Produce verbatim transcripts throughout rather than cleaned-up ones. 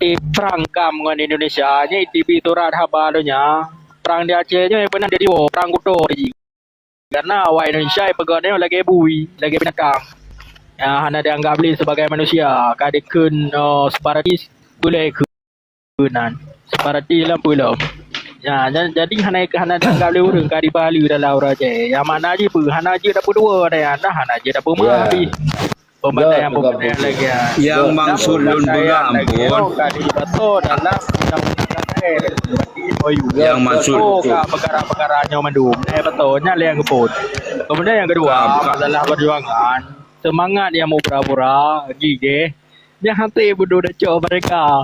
Perang GAM ngon Indonesia, nyan I T V surat haba donya. Perang di Aceh nyoe pernah jadi war, perang kuto jih. Karena awak Indonesia peugah nyoe lagèe bui, lagèe binatang. Ya, hana dianggap lé sebagai manusia, ka dikheun, oh, separatis, peuleueh keunan. Separatis lam peue lom. Ya, ja-, jadi hana, hana dianggap lé ureueng ka dibahlu dalam ureueng Aceh. Yang makna jih peue? Hana jeuet dapeuduwa, hana, hana jeuet dapeumaaf pih. Pembantaian-pembantaian lagèe nyan. Nyang maksud lôn peugah, ampôn. Nyang maksud tu. Ka peukara-peukara nyoe mandum. Eh, beutôi, nyan lé nyang geupot. Kemudian yang kedua, masalah perjuangan. Semangat nyang mubra-bra, gigih. Nyang hase beudôh tacok meureka.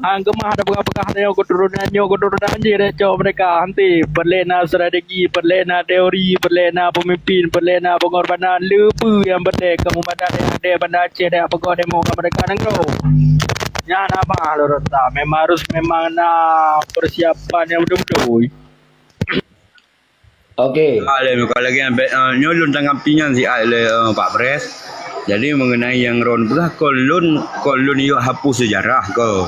Han keumah tapeugah-peugah nyoe keuturonan, nyoe keuturonan jih tacok meureka. Hase, peureulèe na strategi, peureulèe na teori, peureulèe na peumimpin, peureulèe na peungorbanan. Le peue nyang peureulèe keu meubadat dayah Banda Aceh, dayah peugot demo ka meureka nanggroe. Nyan hana bah lôn rasa. Memang harus, memang na persiapan nyang beutôi-beutôi. Okey. Ah, lé, muka lagi, ah, be-, ah, nyoe lôn tanggapi nyan siat lé, ah, Pak Pres. Jadi, mengenai nyang droeneuh peugah, kon lôn, kon lôn yue hapus sejarah ko.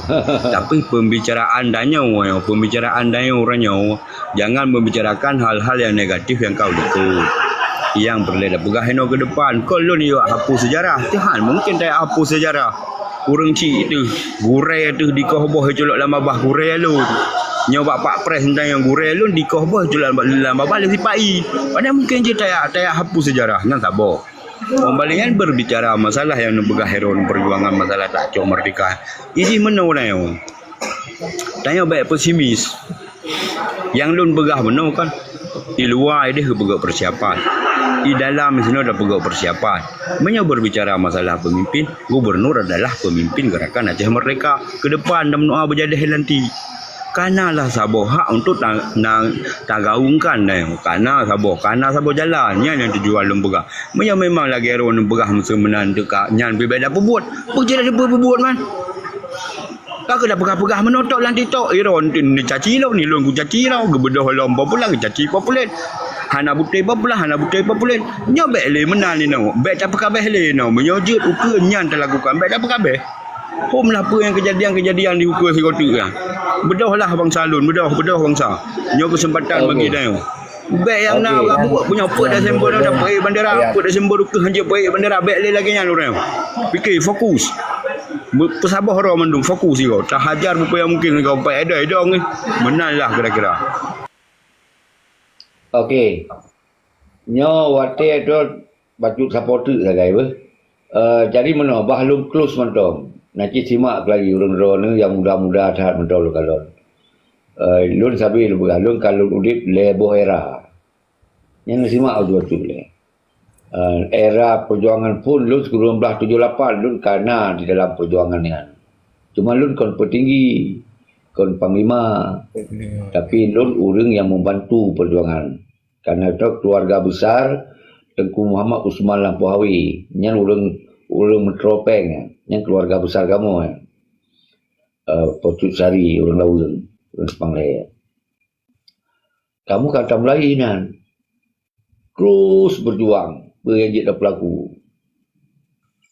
Tapi pembicaraan tanyoe, pembicaraan tanyoe uroe nyoe, jangan membicarakan hal-hal yang negatif yang kau likot. Nyang peureulèe tapeugah inoe ke depan, kon lôn yue hapus sejarah. Tuhan, mungkin tayue hapus sejarah. Ureueng chik teuh, gurèe teuh dikoh boh culok lam babah gurèe lôn. Nyoe bak Pak Pres teuntang nyang gurèe lôn dikoh boh culok lam, lam babah lé sipa-i. Padahai mungken jih tayue, tayue hapus sejarah, nyan saboh. Peubalék nyan berbicara masalah nyang neupeugah droeneuh perjuangan masalah tacok merdeka. Idih meunoe tanyoe. Tanyoe bèk pesimis. Nyang lôn peugah meunoe kan, di luwa ideh geupeugot persiapan. Di dalam sinoe tapeugöt persiapan. Meunyoe berbicara masalah pemimpin, gubernur adalah pemimpin Gerakan Aceh Merdeka ke depan dan meunoe beujadeh lanti. Kana lah saboh hak untuk ta-, na-, tagaungkan nyoe. Kana saboh, kana saboh jalan. Nyan nyang tujuan lôn peugah. Meunyoe memang lagèe droeneuh peugah meusu meunan teuka, nyan pih bèk tapeubuet. Peue jeuet tapeubuet man? Ka keuh tapeugah-peugah meunoe tok lam TikTok, "Ih, droeneuh neucaci lôn, ni lôn kucaci droe, geubeudôh lom populer, geucaci populer. Hana beutôi populer, hana beutôi populer." Nyoe bèk lé meunan inoe, bèk tapeukabeh lé inoe. Meunyoe jeuet ukeue nyan talakukan, bèk tapeukabeh. Hom lah peue nyang keujadian-keujadian di ukeue sigoe teuk nyan. Beudôh lah bansa lôn, beudôh, beudôh bansa. Nyoe keuseumpatan bagi tanyoe. Bèk nyang na buet, meunyoe peuet Desember nyoe tapeuék bandera, peuet Desember ukeue hanjeuet peuék bandera, bèk lé lagèe nyan ureueng. Pike, fokus. Be-, peusaboh droe mandum, fokus sigoe. Tahajar peue nyang mungken sigoe, peuék dong, eh. Meunan lah kira-kira. Okey. Nyoe watèe tu bacut sapoe teuk sagai beuh. Eh, jadi meunoe, bah lôn close mantong. Na cit simak lagi ureueng droeneuh nyang muda-muda that mantong lôn kalon. Eh, lôn sabe lôn peugah, lôn ka lôn udép lhèe boh era. Nyan simak ujoe-ujoe lé. Eh, era perjuangan phon lôn sikureueng blaih tujoh lapan, lôn ka na di dalam perjuangan nyan. Cuma lôn kon peutinggi, kon panglima, tapi lôn ureueng nyang membantu perjuangan. Karena itu keluarga besar Teungku Muhammad Usman Lampôh Awe, nyan ureueng, ureueng Metropeng, nyan keluarga besar kamoe, eh, Po Cut Sari, ureueng Laweuen, ureueng Seupang Lhèe. Kamoe ka tamulai inan. Terus berjuang, peue nyang jeuet tapeulaku.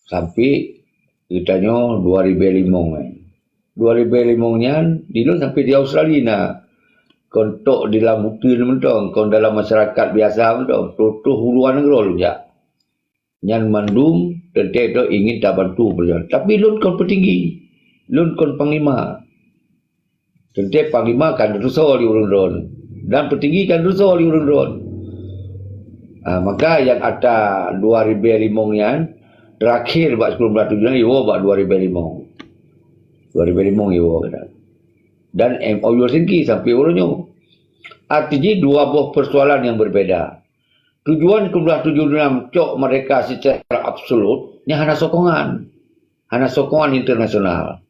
Sampai geutanyoe dua ribèe limong nyan. Dua ribèe limong nyan, di lôn sampai di Australia na. Kon tok di lam uteuen mantong, kon dalam masyarakat biasa mantong. Troh-troh u luwa nanggroe lôn jak. Nyan mandum teuntèe droe ingin tabantu beliau. Tapi lôn kon peutinggi. Lôn kon panglima. Teuntèe panglima ka neuteusoe lé ureueng droen. Dan peutinggi ka neuteusoe lé ureueng droen. Ah, maka nyang ata dua ribèe limong nyan, terakhir bak sikureueng blaih tujoh nyan, iwoe bak dua ribèe limong. Dua ribèe limong iwoe keunan. Dan M O U Helsinki sampai uroe nyoe. Arti jih dua boh persoalan yang berbeda. Tujuan sikureueng blaih tujoh enam cok merdeka secara absolut, nyan hana sokongan. Hana sokongan internasional.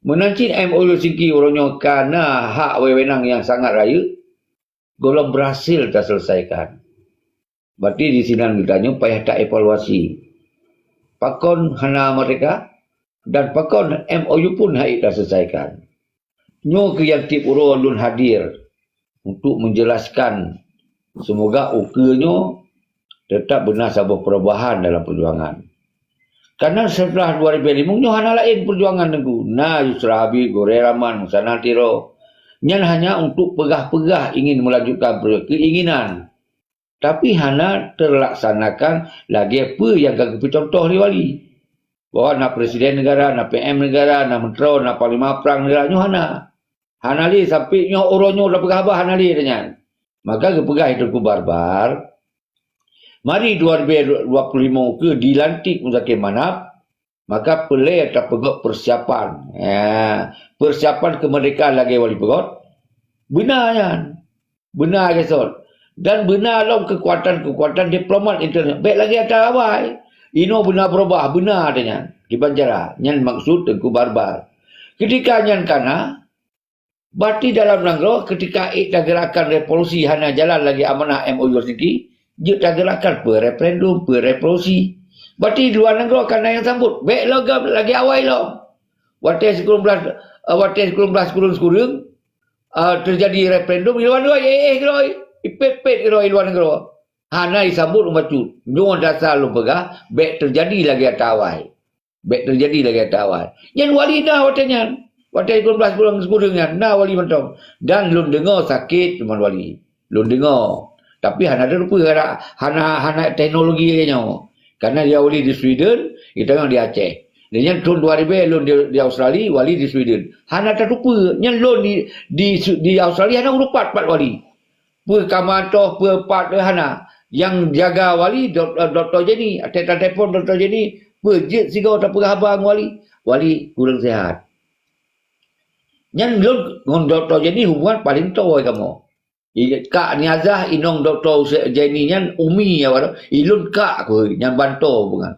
Meunan cit M O U Helsinki uroe nyoe ka na hak wewenang nyang sangat rayeuk, gohlom berhasil taselesaikan. Berarti di sinan geutanyoe payah taevaluasi. Pakon hana merdeka? Dan pakon M O U pun hana taselesaikan? Nyoe keuh nyang tiep uroe lôn hadir untuk menjelaskan, semoga ukeue nyoe tetap beuna saboh perubahan dalam perjuangan. Karena setelah dua ribu lima nyoe hana laén perjuangan Teungku. Na Yusra Habib, Gorée Rahman, Musanna Tiro. Nyan hanya untuk peugah-peugah ingin melanjutkan perjuangan, keinginan. Tapi hana terlaksanakan lagée peue nyang ka geupeucontoh lé Wali. Bahwa na presiden negara, na P M negara, na menteri, na panglima perang negara, nyoe hana. Hana lé sampai nyoe uroe nyoe tapeugah haba hana lé nyan. Maka geupeugah Teungku Barbar, mari dua ribu dua puluh lima ukeue dilantik Muzakir Manaf, maka peureulée tapeugét persiapan. Ya, persiapan kemerdekaan lagée Wali peugét. Beuna nyan. Beuna lagée sot. Dan beuna lom kekuatan-kekuatan diplomat internasional. Bék lagée ata awai. Inoe beuna berubah, beuna ata nyan. Kiban cara. Nyan maksud Teungku Barbar. Ketika nyan kana, berarti dalam nanggroe ketika ék tagerakkan revolusi hana jalan lagée amanah M O U Helsinki, jeuet tagerakkan peue referendum, peue revolusi. Berarti luwa nanggroe kana nyang sambot. Bék lagée, lagée awai lom. Watée sikureueng blah, eh, watée sikureueng blah sikureueng-sikureueng, eh, teujadi referendum, di luwa nanggroe éh-éh keudroe, ipét-pét keudroe di luwa nanggroe. Hana jisambot ureuëng bacut. Nyoe dasar lôn peugah, bék teujadi lagée ata awai. Bék teujadi lagée ata awai. Nyan Wali na watée nyan. Watée sikureueng blah sikureueng-sikureueng nyan, na Wali mantong. Dan lôn deungoe sakét teuma Wali. Lôn deungoe. Tapi hana teupeue, hana, hana, hana teknologi lagée nyoe. Karena dia Wali di Sweden, geutanyoe di Aceh. Dan nyan thon dua ribu lôn di, di Australia, Wali di Sweden. Hana tateupeue. Nyan lôn di, di, di Australia hana ureuëng pat-pat Wali. Peue ka mantong, peue pat, peue hana. Nyang jaga Wali, Dok-, Dokto Jenny. Watée tatelepon Dokto Jenny, peue jeuet sigoe tapeugah haba ngon Wali. Wali kureueng sihat. Nyan lôn ngon Dokto Jenny hubungan paleng toe kamoe. I-, Kak Niazah inong Dokto Use-, Jenny nyan umi awak tu. Ilôn kak keu nyan banto peugah.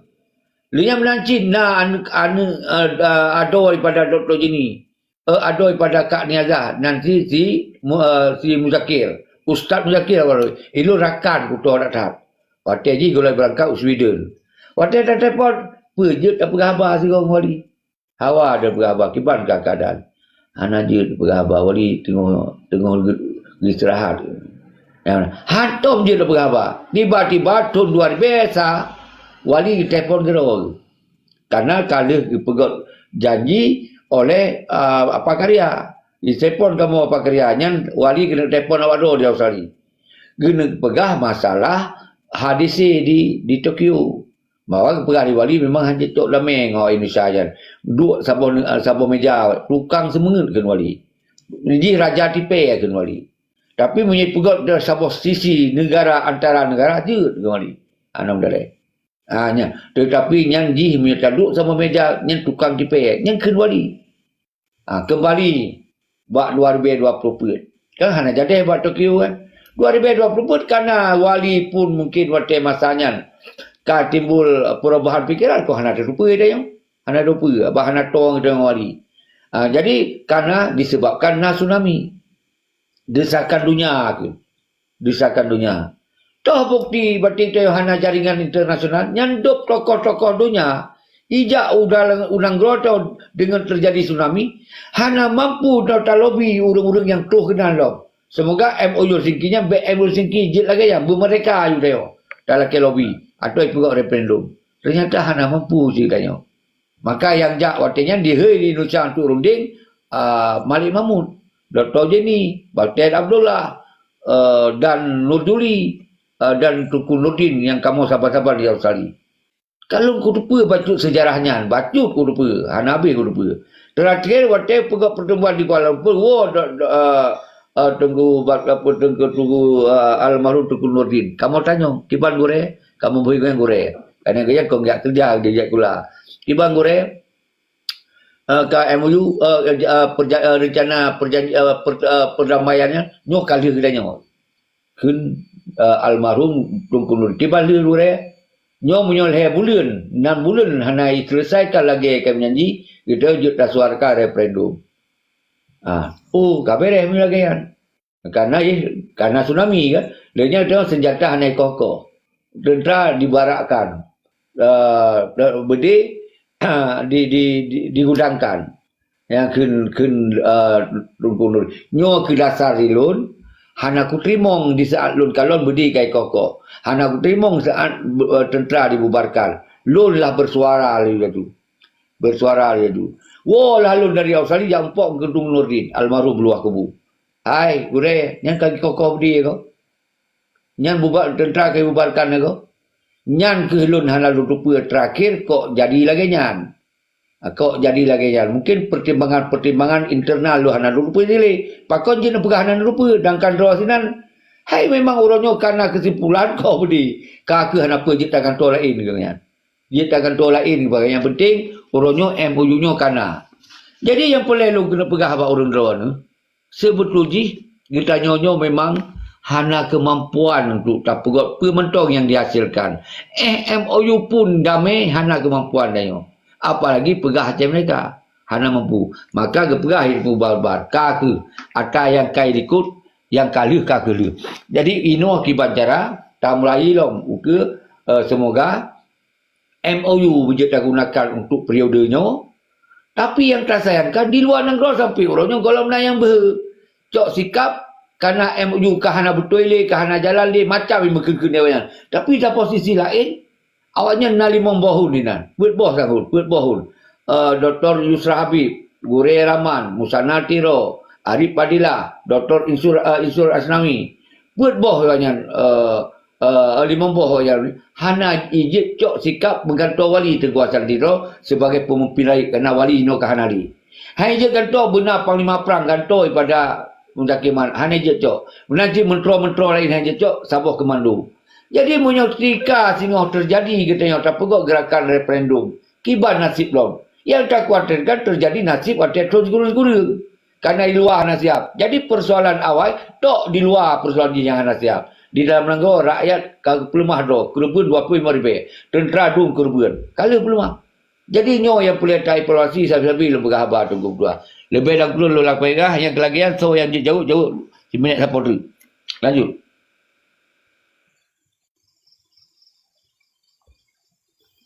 Lheueh nyan meunan cit na ane-, ane-, eh, eh, adoe daripada Dokto Jenny. Eh, adoe daripada Kak Niazah, nan si, si, Mu-, eh, si Muzakir. Ustaz Muzakir awak tu. Ilôn rakan kutoe that-that. Watée jih gohlom beurangkat u Sweden. Watée tatelepon, peue jeuet tapeugah haba sigoe ngon Wali. Hawa tapeugah haba, kiban ka keuadaan. Hana jeuet tapeugah haba, Wali teungoh, teungoh geu-, geuistirahat. Ya, hantom jeuet tapeugah haba. Tiba-tiba thon dua ribu sa, Wali geutelepon keudroe. Karena ka lheueh geupeugét janji oleh, ah, Apa Karya. Geutelepon kamoe Apa Karya, nyan Wali keuneuk telepon awak droe di Australia. Geuneuk peugah masalah H D C di, di Tokyo. Bahwa geupeugah lé Wali memang hana cocok damé ngon Indonesia nyan. Duek saboh ne-, saboh meja, tukang seumeungeut kheun Wali. Jih raja tipée kheun Wali. Tapi meunyoe peugét dari saboh sisi negara, antara negara, jeuet kheun Wali. Hana meudalée. Ha, nyan. Tetapi nyan jih meunyoe taduek saboh meja, nyan tukang tipée, nyan kheun Wali. Ha, keumbali bak dua ribu dua puluh peuet. Kan hana jadeh bak Tokyo kan. Dua ribu dua puluh peuet kana Wali pun mungkin watée masa nyan ka timbul perubahan pikiran, kok hana teupeue tanyoe. Hana teupeue, bah hana tong tanyoe Wali. Ha, jadi kana disebabkan na tsunami. Desakan donya keuh. Desakan donya. Toh bukti batin tanyoe hana jaringan internasional, nyan dop tokoh-tokoh donya ijak u dalam, u nanggroe tanyoe deungon teujadi tsunami, hana mampu ta-, talobi ureuëng-ureuëng nyang troh keunan lom. Seumoga M O U Helsinki nyan bék M O U Helsinki jeuet lagée nyan, beumeurdeka aju tanyoe talakée lobi atau ipeugét referendum. Teunyata hana mampu jih tanyoe. Maka nyang jak watée nyan dihôi di Indonesia untuk runding, ah, Malik Mahmud, Dokto Jenny, Balted Abdullah, eh, dan Nur Juli, eh, dan Teungku Nurdin nyang kamoe saban-saban di Australia. Ka lôn kuteupeue bacut seujarah nyan, bacut kuteupeue, hana habéh kuteupeue. Terakhir watée peugét pertemuan di Kuala Lumpur, woe do-, do-, eh, eh, Teungku Bak-, apa, Teungku, Teungku, eh, almarhum Teungku Nurdin. Kamoe tanyong, kiban gurée? Kamoe bui ngon gurée. Kadang-kadang kong jak keureuja, dia jak sikula. Kiban gurée, eh, ka M O U, eh, eh, perja-, eh, rencana perjanji-, eh, per-, eh, perdamaian nyan, nyoe ka lheueh geutanyoe. Kheun, eh, almarhum Teungku Nurdin. Kiban lheueh gurée, nyoe meunyoe lhée buleuen, nam buleuen hana jiseuleusaika lagée kami janji, geutanyoe jeuet tasuarakan referendum. Ah, oh, ka beres meunyoe lagée nyan. Karena, eh, karena tsunami kan. Lheueh nyan teuh senjata hana ikoh-koh. Tentara dibarakkan. Eh, beudé, di, di, di, digudangkan. Nyang kheun, kheun, eh, Teungku Nur. Nyoe keuh dasar ilôn, hana kuteurimong di saat lôn kalon beudé ka ikoh-koh. Hana kuteurimong saat, eh, tentara dibubarkan. Lôn lah bersuara laju. Bersuara laju. Woe lah lôn dari Australia jak muphom Geuntong Nurdin, almarhum luwah kubu. Hai, gurée, nyan ka jikoh-koh beudé ko. Nyan bubar, teuntara ka bubarkan ko. Nyan keuh lôn hana lôn teupeue terakhir kok jadi lagée nyan. Ha, kok jadi lagée nyan. Mungkin pertimbangan-pertimbangan internal lôn hana lôn teupeue dilée. Pakon jeuet neupeugah hana lôn teupeue, sedangkan droe sinan, hai memang uroe nyoe ka na keusimpulan koh beudé. Ka keuh hana peue jeuet tagantoe laén keuh nyan. Jeuet tagantoe laén keuh, nyang penting uroe nyoe M O U nyoe ka na. Jadi nyang peureulée lôn keuneuk peugah bak ureuëng droeneuh, seubeutôi jih geutanyoe nyoe memang hana keumampuan untuk tapeugét peue mantong nyang dihasilkan. Eh, M O U pun damé hana keumampuan tanyoe. Apalagi peugah Aceh Merdeka. Hana mampu. Maka geupeugah ilmu barbar. Ka keuh, ata nyang ka likot, nyang ka lheueh ka keuh lheueh. Jadi, inoe kiban cara, tamulai lom ukeue, eh, semoga M O U beujeuet tagunakan untuk periode nyoe. Tapi nyang tasayangkan di luwa nanggroe sampai uroe nyoe gohlom na nyang beuhe. Cok sikap, karena M O U ka hana beutôi lé, ka hana jalan lé, macam nyang meukheun-kheun awaknyan. Tapi di posisi laén, awaknyan na limong boh hon inan. Peuet boh sang hon, peuet boh hon. Eh, Doktor Yusra Habib, Gurée Rahman, Musanna Tiro, Arif Fadilah, Doktor Insur, eh, Insur Asnawi. Peuet boh awaknyan, eh, eh, limong boh awaknyan hana ijeuet cok sikap meugantoe wali Teungku Hasan Tiro sebagai peumimpin rakyat, karena wali inoe ka hana lé. Hana ijeuet gantoe beuna panglima prang gantoe pada Muzakir Manaf, hana ijeuet cok. Meunan cit mentro-mentro laén hana ijeuet cok saboh komando. Jadi meunyoe ketika singoh teujadi geutanyoe tapeugét gerakan referendum, kiban nasib lom. Nyang takhuatirkan teujadi nasib watée thon sikureueng-sikureueng. Karena di luwa hana siap. Jadi persoalan awai tok di luwa persoalan jih nyang hana siap. Di dalam nanggroe rakyat ka geupeuleumah droe, keureubeuen dua puluh lima ribée, teuntra dum keureubeuen. Ka lheueh peuleumah. Jadi nyoe nyang peureulée taevaluasi sabe-sabe lôn peugah haba teungku dua. Leubeh dahulu lôn lakée gah nyang keulagian soe nyang jeuet jaweueb, jaweueb siminèt sapo teuk. Lanjut.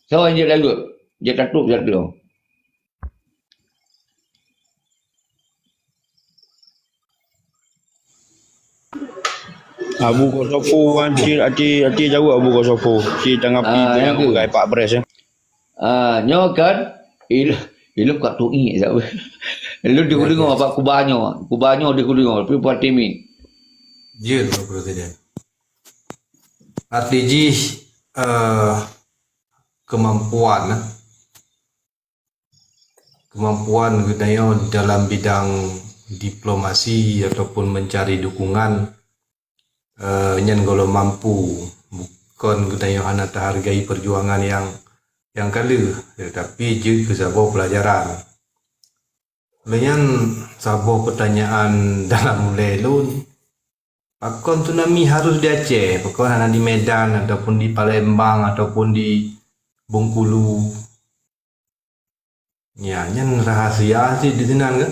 Soe nyang jeuet jaweueb, jeuet tatôb jadeueng. Abu Kosopo kan, ci, aci, aci jaweueb Abu Kosopo. Ci tanggapi Ah, peue nyang nyang tu. Peugah Pak Pres, eh. Ah, nyoe kan, il-, ilôn ka tuiek sabe. Ilôn Ya, dideungoe ya. Bak kuba nyoe. Kuba nyoe dideungoe, tapi bukan timi. Jeuet, Pak Presiden. Arti jih, eh, kemampuan, eh. Kemampuan geutanyoe dalam bidang diplomasi ataupun mencari dukungan, eh, nyan gohlom mampu. Bukon geutanyoe hana tahargai perjuangan nyang, nyang ka lheueh, tetapi jeuet keu saboh peulajaran. Lheueh nyan saboh peutanyaan dalam ulée lôn, pakon tsunami harus di Aceh? Pakon hana di Medan ataupun di Palembang ataupun di Bengkulu? Ya, nyan rahasia cit di sinan kan.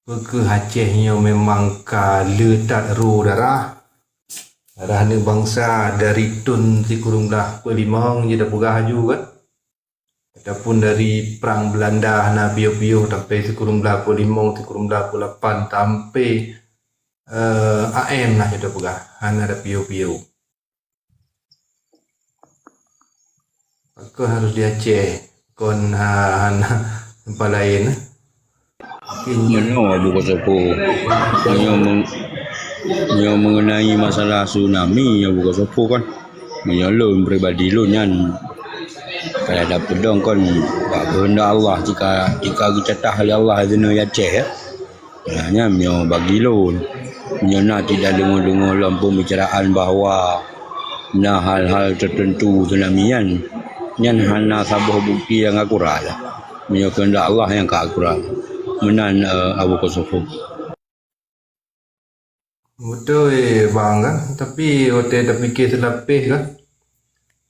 Peu kheueh Aceh nyoe memang ka le that ro darah. Darah aneuk bansa dari thon sikureueng blah peuet limong jih tapeugah aju kan. Ataupun dari prang Belanda hana piôh-piôh sampai sikureueng blah peuet limong, sikureueng blah peuet lapan sampai, eh, A M lah kita peugah, hana ada piôh-piôh. Pakon harus di Aceh, kon ha-, hana tempat lain. Meunoe Abu Kosopo. Meunyoe meng-, meunyoe mengenai masalah tsunami, Abu Kosopo kan, meunyoe lôn pribadi lôn nyan, kalau ada peudong kon bak keuheundak Allah, jika, jika geucatah lé Allah inoe Aceh, ya. Nah, nyan meunyoe bagi lôn. Meunyoe na tidak deungoe-deungoe lom pembicaraan bahwa na hal-hal tertentu tsunami nyan, nyan hana saboh bukti nyang akurat lah. Meunyoe keuheundak Allah nyang ka akurat. Meunan, eh, Abu Kosopo. Beutôi, Bang, kan? Tapi watée tapike seulapeh kan,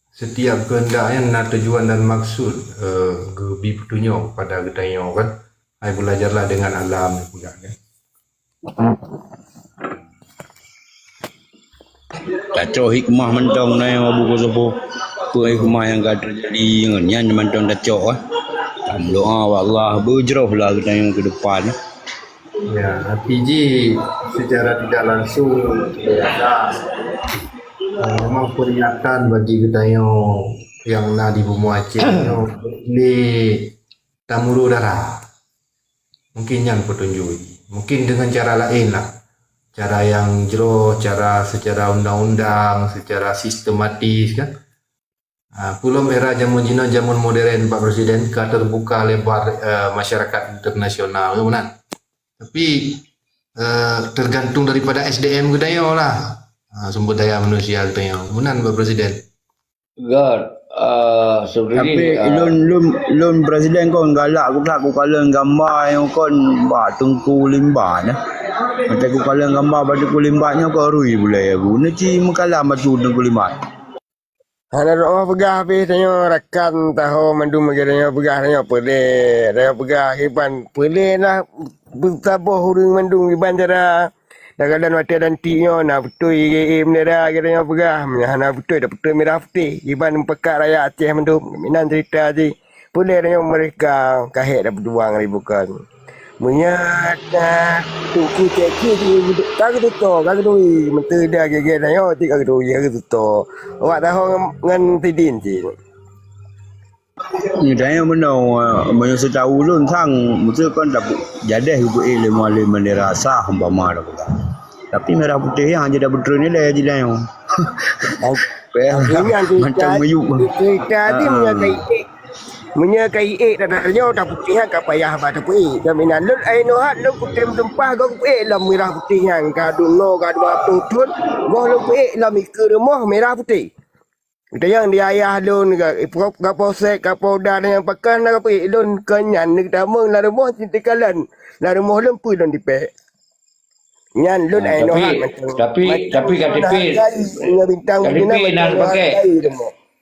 setiap keuheundak nyan na tujuan dan maksud, eh, geubi peutunyok kepada geutanyoe kan. Hai belajarlah dengan alam, peugah kan. Tacok hikmah mantong na nyang Abu Kosopo. Peue hikmah nyang ka teujadi ngon nyan mantong tacok, eh. Tameudoa bak Allah beujroh lah geutanyoe keu depan, eh. Ya, arti jih secara tidak langsung biasa. Eh, memang peringatan bagi geutanyoe nyang na di bumoe Aceh nyoe lé tamuru dara. Mungkin nyan peutunjuk jih. Mungkin dengan cara laén lah. Cara nyang jroh, cara secara undang-undang, secara sistematis kan. Ah, peulom era jameun jinoe, jameun modern, Pak Presiden, ka terbuka lebar, eh, masyarakat internasional, meunan. Tapi, eh, tergantung daripada S D M geutanyoe lah. Ah, sumber daya manusia geutanyoe. Meunan, Pak Presiden. Good. Uh, Tapi, uh, lôn, lôn, lôn presiden kon galak geuh that kukalon gamba nyang kon bak Teungku Limba nyan. Mantong kukalon gamba bak Teungku Limba nyoe kon rui bulai aku. Neuci meukalam batu Teungku Limba. Hana rot peugah habéh tanyoe rakan taho mandum lagée tanyoe peugah tanyoe peudeh. Tanyoe peugah iban peudeh lah beusaboh ureuëng mandum iban cara. Kadang-kadang watée dan tik nyoe na beutôi geuék bendera geutanyoe peugah, meunyoe hana beutôi, tapeutôi mirah putéh. Iban meupakat rakyat Aceh mandum, minan cerita jih. Peulée tanyoe meureka ka hék tapeujuang lé bukon. Meunyoe na tuku cek-cek jih ka geututoe, ka geuturi, meuteuda gét-gét tanyoe cit ka geuturi, ka geututoe. Awak taho ngon, ngon sidin cit. Nyan meunoe, meunyoe seutahu lôn sang, meusti kon tapeu-, jadeh geupeuék lé mualem bendera sah umpama tapeugah. Tapi mirah putéh nyan hana tapeutrön ilée jih nyoe. Mantong miyup. Cerita tadi meunyoe ka iék, meunyoe ka iék tanyoe taputéh nyan ka payah bak tapeuék. Jaminan lôn ai nohat lôn kutem tumpah gob kuék lom mirah putéh nyan ka dunoe ka dua ploh thon, goh lôn kuék lom ikeue rumoh mirah putéh. Tanyong di ayah lôn, ka, ka posek, ka polda, tanyong pakon na kapeuék lôn, kon nyan neuk tamong lam rumoh cit teukalon. Lam rumoh lôn peue lôn tipék. Nyan lôn ai nohat mantong. Tapi, tapi K T P, ngon bintang K T P nan pakai.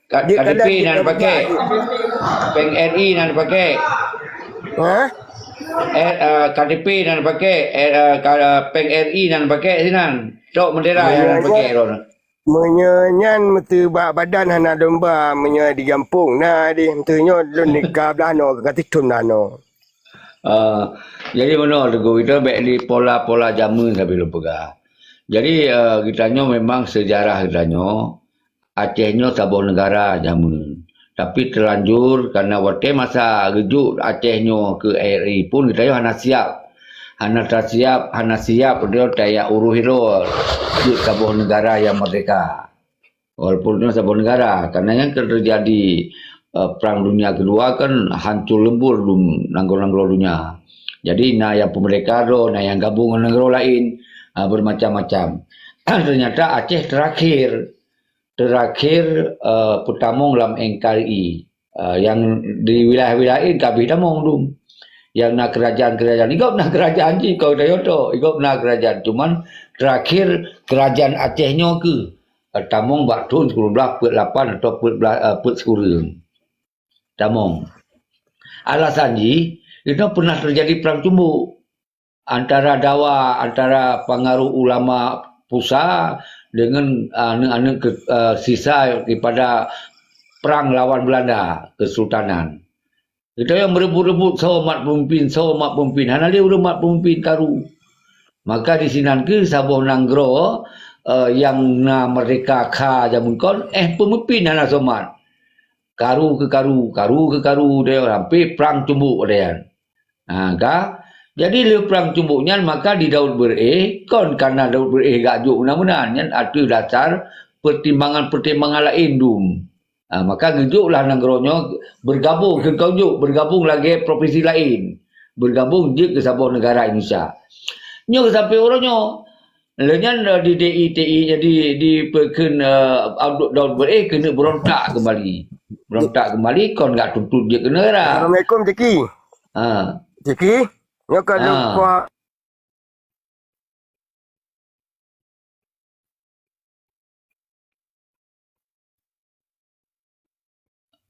Ka-, K T P nan pakai. Peng R I nan pakai. Ha? Eh, eh, K T P nan pakai. Eh, eh, ka-, peng R I nan pakai sinan. Tok bendera nan pakai lôn. Meunyoe nyan meuteubak badan hana domba, meunyoe di gampông na deh, meuteunyoe lôn nika blah noe, ka tithon blah noe. Ah, jadi meunoe Teungku, kita bèk lé pola-pola jameun sabe lôn peugah. Jadi, eh, geutanyoe memang sejarah geutanyoe, Aceh nyoe saboh negara jameun. Tapi teulanjur karena watèe masa geujok Aceh nyoe keu R I pun geutanyoe hana siap. Hana tasiap, hana siap droe tajak uroe hiroe jeuet saboh negara nyang merdeka. Walaupun nyoe saboh negara, karena nyang ka teujadi, eh, Perang Dunia Kedua kan hancur lebur dum nanggroe-nanggroe dunia. Jadi na nyang peumerdeka droe, na nyang gabong ngon nanggroe laén, ah, bermacam-macam. Ternyata Aceh terakhir. Terakhir, eh, peutamong lam N K R I. Eh, nyang di wilayah-wilayah laén ka abéh tamong dum. Nyang na kerajaan-kerajaan, i gob na kerajaan jih, kon tanyoe tok, i gob na kerajaan. Cuman terakhir kerajaan Aceh nyoe keuh, eh, tamong bak thon sikureueng blaih peuet lapan atau peuet blaih, eh, peuet sikureueng. Tamong. Alasan jih, itu pernah terjadi perang cumbuk. Antara dawa, antara pengaruh ulama Pusa dengan, ah, aneuk-aneuk ke-, ah, sisa daripada perang lawan Belanda, Kesultanan. Itu nyang meureubeut-reubut soe mat peumimpin, soe mat peumimpin. Hana lé ureueng mat peumimpin karu. Maka di sinan keuh saboh nanggroe, eh, nyang na merdeka kha jameun kon, eh, peumimpin hana soe mat. Karu keu karu, karu keu karu, dia sampai perang cumbuk dia. Ha, ka? Jadi lheueh perang cumbuk nyan, maka di Daud Beureu'éh, kon karena Daud Beureu'éh geujok meunan-meunan, nyan ateueh dasar pertimbangan-pertimbangan laén dum. Ha, maka geujoklah nanggroe nyoe bergabung, keu geujok bergabung lagèe provinsi laén. Bergabung jeuet keu saboh negara Indonesia. Nyoe sampai uroe nyoe, Lheueh nyan, eh, di D I T I jadi dipeukheun, eh, Abdul Daud Beureu'éh keuneuk beurontak keumbali. Beurontak keumbali kon gak tuntut jeuet keu neugara. Assalamualaikum, Jeki. Ha. Jeki, nyoe ka lôn kuah.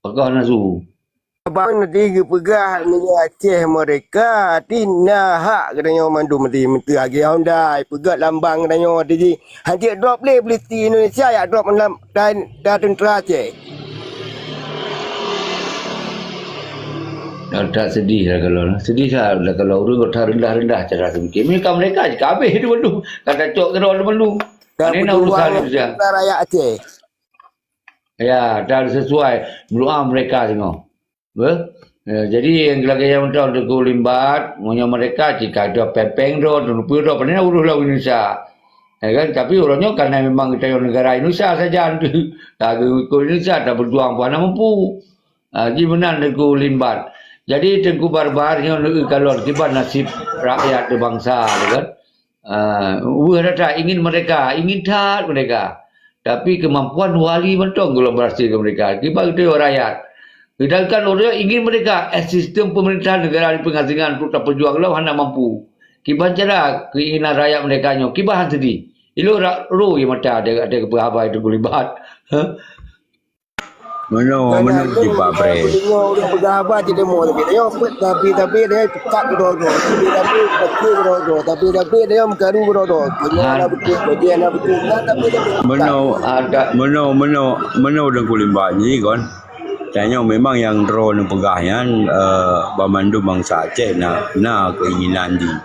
Pakon na su. Abang nanti geupeugah meunyoe Aceh merdeka, ti na hak geutanyoe mandum ti meuteue agé Honda, peugah lambang geutanyoe ti jih. Hanjeuet drop lé polisi Indonesia yak drop lam tan, tan tentera Aceh. Dah tak sedih lah kalau, sedih lah kalau ureueng kota rendah-rendah cara seumiké. Mereka, mereka je kabeh tu bandum. Kata cok kena orang bandum. Mana nak urusan Indonesia? Rakyat Aceh. Ya, dan sesuai meulu'a mereka singoh. Beh? Ya, jadi nyang lagèe nyang mantong Teungku Limbat, meunyoe mereka cit ka dua pèng-pèng droe, dua puluh droe, padahai ureueng lam Indonesia. Ya kan? Tapi uroe nyoe karena memang geutanyoe negara Indonesia saja, ka geuikot Indonesia, tabeujuang pun hana mampu. Ha, ji meunan Teungku Limbat. Jadi Teungku Barbar nyoe neukalon kiban nasib rakyat di bangsa tu kan. Ah, weueh that ingin merdeka, ingin that merdeka. Tapi kemampuan wali mantong golom berhasil ke mereka. Kiban geutanyoe rakyat. Sedangkan ureueng ingin merdeka, eh, sistem pemerintahan negara di pengasingan untuk tapeujuang lom hana mampu. Kiban cara keinginan rakyat merdeka nyoe, kiban han seudeh. Ilôn rak rui mata ada, ada keupeue haba itu Teungku Limbat. Meunoe, meunoe cit Pak Pres. Deungoe ureueng peugah haba cit deungoe, tapi deungoe peuet, tapi, tapi deungoe peukat keudroe-droe, tapi, tapi peukat keudroe-droe, tapi, tapi deungoe meukaru keudroe-droe. Deungoe hana beutôi, jadi hana beutôi. Nah, tapi, tapi peukat. Meunoe, ada, meunoe, meunoe, meunoe Teungku Limbat jih kon. Tanyoe memang nyang droeneuh peugah nyan, eh, banmandum bansa Aceh na, na keinginan jih.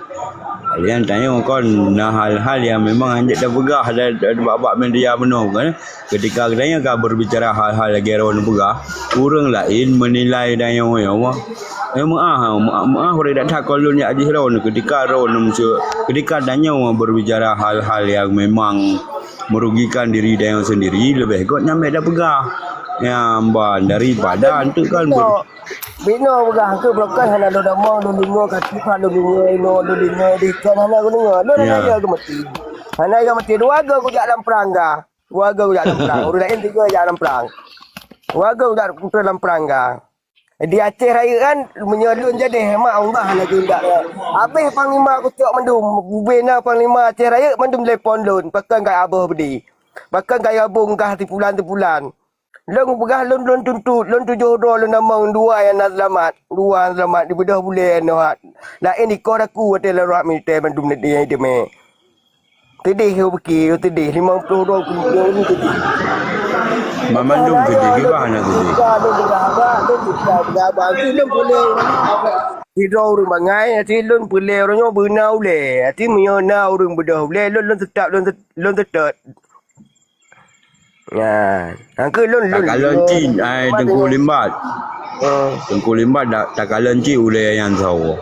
Nyan tanyoe kon na hal-hal nyang memang hanjeuet tapeugah da-, da-, bak-bak media meunoe kan. Ketika geutanyoe ka berbicara hal-hal lagèe droeneuh peugah, ureueng laén meunilai tanyoe nyoe, eh, meu'ah, meu'ah, meu'ah ureueng that-that kon lôn jak jih droeneuh ketika droeneuh meuseu-, ketika tanyoe berbicara hal-hal yang memang merugikan diri tanyoe sendiri, leubeh göt nyan bèk tapeugah. Nyan ban daripada enteuk kan ber- Binoe peugah keu blokan hana lôn among, lôn deungoe ka tiep, lôn deungoe inoe, lôn deungoe deh, kan hana lôn deungoe. Lôn hana ya geumeuti. Hana geumeuti. Dua go kujak lam prang ga. Dua go kujak lam prang. Ureueng laén tiga jak lam prang. Dua go kujak kutôi lam prang ga. Di Aceh Rayeuk kan, meunyoe lôn jadi, mak Allah hana geuheundak lé. Habéh panglima kucok mandum, bubena panglima Aceh Rayeuk mandum telepon lôn, pakon ka aboh beudé. Pakon ka gabong kah sipulan-sipulan. Lôn peugah lôn, lôn tuntot, lôn tujoh droe lôn among dua nyang na seulamat, dua nyang seulamat dibeudôh bulèe nyoe hat. Laén dikoh daku watèe lôn rot militè mandum di, di, di, Teudeh, yo, bukit, yo, teudeh. Limong ploh droe peunuh ni teudeh. Mamandum teudeh, kiban hana teudeh. Lôn peugah haba, lôn peugah haba. Lôn peulé. Sidroe ureueng bangai, até lôn peulé ureueng nyoe beuna ulèe. Até meunyoe na ureueng beudôh ulèe, lôn, lôn teutap, lôn tet-, lôn teutôt. Nah, nyang keu lôn, lôn, takalon lôn, cit, ai, Teungku Limbat. Oh. Teungku Limbat dak takalon cit ulèe nyang sawa.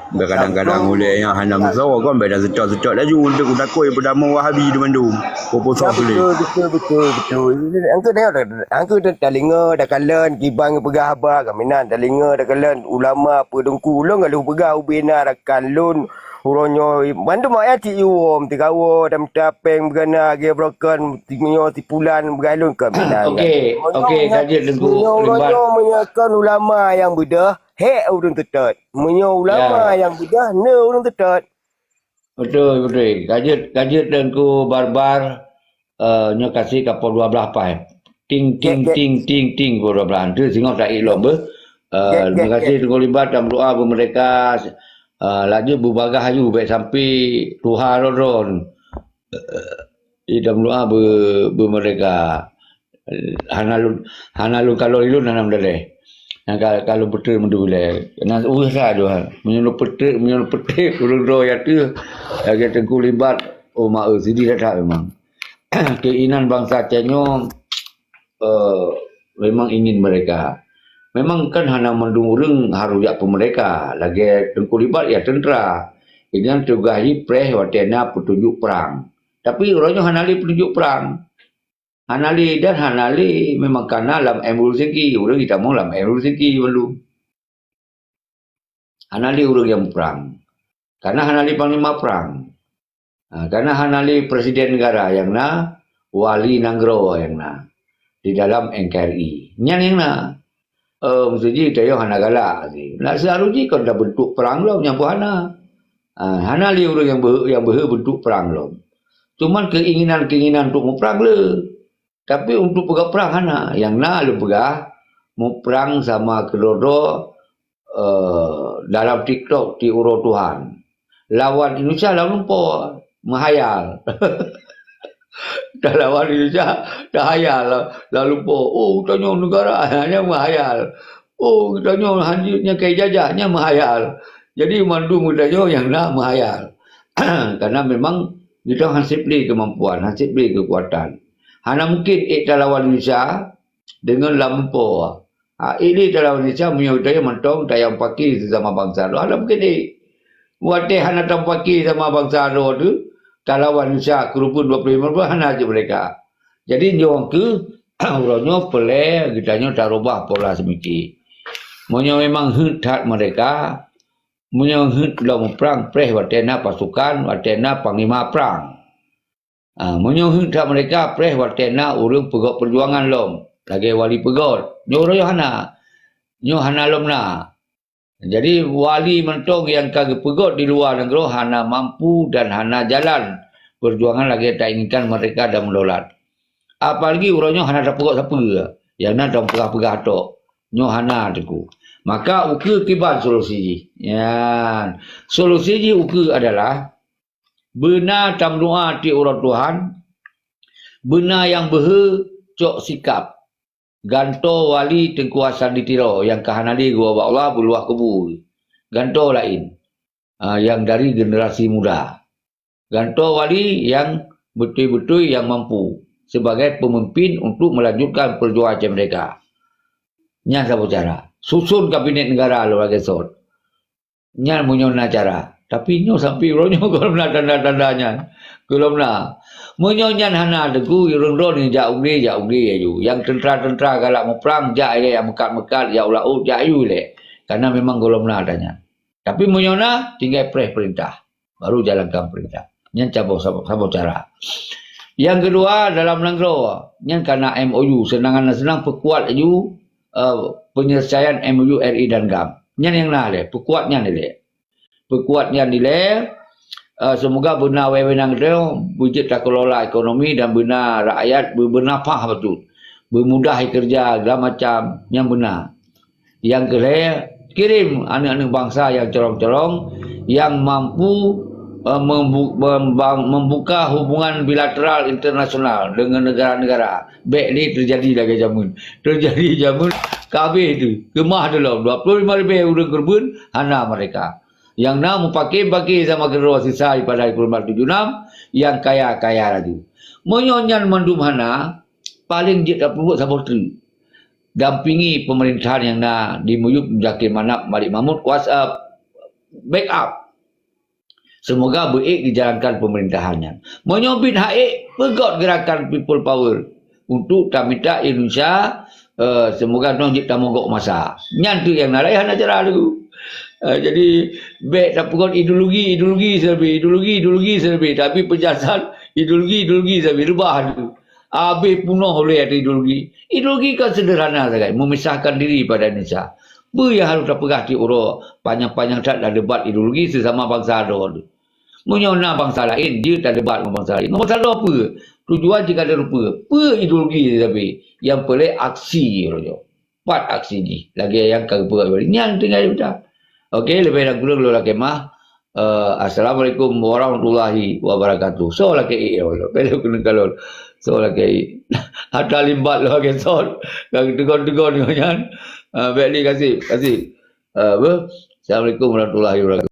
Kadang-kadang ulèe nyang hana meusawa kan, bèk taseutôt-seutôt laju untuk takoi peudamoe Wahabi di mandum. Ko poso boleh. Betul, betul, betul, betul. Angkeu dah, angkeu dah talinga, takalon, kiban geupeugah haba, kaminan talinga, takalon, ulama, peudengku, ulôn galeh peugah ubena rakan lôn. Uroe nyoe, mandum ayat cit iwom, tigawo, dan tapeng, begana, ge broken, tinyo, tipulan, begalon, kaminan. Okey, okey, ka jeuet Teungku Limbat. Uroe nyoe meunyoe kon ulama nyang beudôh, hék ureueng teutôt. Meunyoe ulama nyang beudôh, neu ureueng teutôt. Beutôi, beutôi. Ka jeuet, ka jeuet Teungku Barbar, eh, nyoe kasih ka poh dua blaih paih. Ting, ting, ting, ting, ting, poh dua blaih. Tu singoh taék lom beuh. Eh, terima kasih Teungku Limbat dan berdoa beuh mereka, eh, laju beubagah aju bèk sampai tuha lodron. Idam doa beu, beu mereka. Hana lôn, hana lôn kalon ilôn hana meudaleh. Nah, ka, ka lôn peutrek meudulèe. Nah, ueh sa doa. Meunyoe lôn peutrek, meunyoe lôn peutrek, ureueng droe ya teuh. Lagèe Teungku Limbat, oh, ma, eh, sedih that memang. Keinginan bangsa Aceh nyoe, eh, memang ingin mereka. Memang kan hana mandum ureueng harus jak peumerdeka. Lagèe Teungku Limbat ya tentera. Dengan tugaih jih preh watèe na peutunjuk prang. Tapi uroe nyoe hana lé peutunjuk prang. Hana lé dan hana lé memang kana lam M Rul Singki. Ureueng jitamong lam M Rul Singki bandum. Hana lé ureueng nyang prang. Kana hana lé panglima prang. Ha, kana hana lé presiden negara nyang na, wali nanggroe nyang na di dalam N K R I. Nyan nyang na. Eh, meusti jih tanyoe hana galak. Nak seuharus jih kon tabentuk prang lom nyang pun hana. Ha, hana lé ureueng nyang beu-, nyang beuhe bentuk prang lom. Cuman keinginan-keinginan untuk muprang le. Tapi untuk peugah prang hana. Nyang na lôn peugah, muprang sama keudroe-droe, eh, dalam TikTok di uroe Tuhan. Lawan Indonesia lam lumpoe, meuhayal. Talawan Indonesia, tahayal, lalu po, oh, tanyoe negara, nyan meuhayal. Oh, tanyoe hanjeuet nyan ka jijajah, nyan meuhayal. Jadi, mandum geutanyoe nyang na meuhayal. Karena memang geutanyoe hana sép lé keumampuan, hana sép lé keukuatan. Hana mungkin ék talawan Indonesia, deungon lam lumpoe. Ha, ék lé talawan Indonesia meunyoe geutanyoe mantong tayang paki sesama bansa droe. Hana mungken ék. Watée hana tamupaki sama bansa droe teuh, talawan Indonesia keureubeuen dua puluh lima hana jeuet meurdeka. Jadi nyoe keuh uroe nyoe peureulée geutanyoe tarubah pola seumiké. Meunyoe memang heuet that meurdeka, meunyoe heuet lom muprang preh watée na pasukan, watée na panglima prang. Ah, meunyoe heuet that meurdeka preh watée na ureuëng peugét peujuangan lom, lagée wali peugét. Nyoe uroe nyoe hana. Nyoe hana lom na. Jadi wali mantong nyang ka geupeugét di luwa nanggroe hana mampu dan hana jalan peujuangan lagée tainginkan meurdeka dan meudaulat. Apalagi uroe nyoe hana tapeugét sapeue, nyang na tapeugah-peugah tok. Nyoe hana teungku. Maka ukeue kiban solusi jih. Nyan. Solusi jih ukeue adalah beuna tameudoá tieb uroe Tuhan, beuna nyang beuhe cok sikab. Gantoe wali Teungku Hasan di Tiro nyang ka hana lé geuwoe bak Allah beuluwah kubu. Gantoe laén, ah, nyang dari generasi muda. Gantoe wali nyang beutôi-beutôi nyang mampu sebagai peumimpin untuk meulanjutkan peujuangan Aceh Merdeka. Nyan saboh cara. Susun kabinet negara lom lagée sot. Nyan meunyoe na cara. Tapi nyoe sampoe uroe nyoe gohlom na tanda-tanda nyan. Gohlom na. Meunyoe nyan hana teungku, ureuëng droe ni jak u glé, jak u glé laju. Nyang teuntra-teuntra galak muprang, jak ilée, nyang meukat-meukat, jak u laôt, jak laju ilée. Karena memang gohlom na ata nyan. Tapi meunyoe na, tinggai preh peurintah. Baru jalankan peurintah. Nyan saboh, saboh, saboh cara. Nyang keudua, dalam nanggroe, nyan ka na M O U, seunang hana seunang peukuat laju, eh, peunyeuleusoian M O U R I dan GAM. Nyan nyang na lé, peukuat nyan ilée. Peukuat nyan ilée, eh, seumoga beuna wewenang geutanyoe beujeuet takeulola ekonomi dan beuna rakyat beu-, beunafah bacut, beumudah keureuja segala macam nyang beuna. Nyang keulhée, kirém aneuëk-aneuëk bansa nyang colong-colong, nyang mampu, eh, membu-, mem-, membuka hubungan bilateral internasional deungon negara-negara. Bék lé teujadi lagée jameun. Teujadi jameun ka habéh teuh, keumah teuh lom. Dua puluh lima ribée ureuëng keureubeuen hana meurdeka. Nyang na mupaki-paki sama keudroe sisa daripada dua puluh lima tujuh enam, nyang kaya-kaya laju. Meunyoe nyan mandum hana, paléng jeuet tapeubuet saboh treuk. Dampingi peumeurintahan nyang na di Muyup Muzakir Manaf Malik Mahmud, kuasa backup. Seumoga beuék dijalankan peumeurintahan nyan. Meunyoe bit hak ék, peugét gerakan People Power untuk tamita Indonesia, eh, seumoga nyoe jeuet tamogok masa. Nyan tu nyang na laén hana cara tu. Eh, jadi, bék tapeugét ideologi, ideologi sabe, ideologi, ideologi sabe. Tapi peujelasan ideologi, ideologi sabe. Reubah tu. Habéh punoh ulée ateueh ideologi. Ideologi kan sederhana sagai, memisahkan diri pada Indonesia. Peue nyang harôh tapeugah tieb uroe, panyang-panyang that tadebat ideologi sesama bansa droe. Meunyoe na bansa laén, jeuet tadebat ngon bansa laén. Ngon bansa droe peue? Tujuan jih ka teurupa. Peue ideologi sabe? Nyang peureulée aksi uroe nyoe. Pat aksi jih. Lagée nyang ka geupeugah tadi. Nyan tinggai pada. Oke, leubeh dan kureueng lôn lakée meu'ah. Eh, Assalamualaikum warahmatullahi wabarakatuh. Soe lakée ék, ya Allah. Bèk lôn keuneuk kalon. Soe lakée ék. Ata limbat lôn lakée sot. Ka teugön-teugön ngon nyan. Eh, bèk lé kasih, kasih. Eh, beuh. Assalamualaikum warahmatullahi wabarakatuh.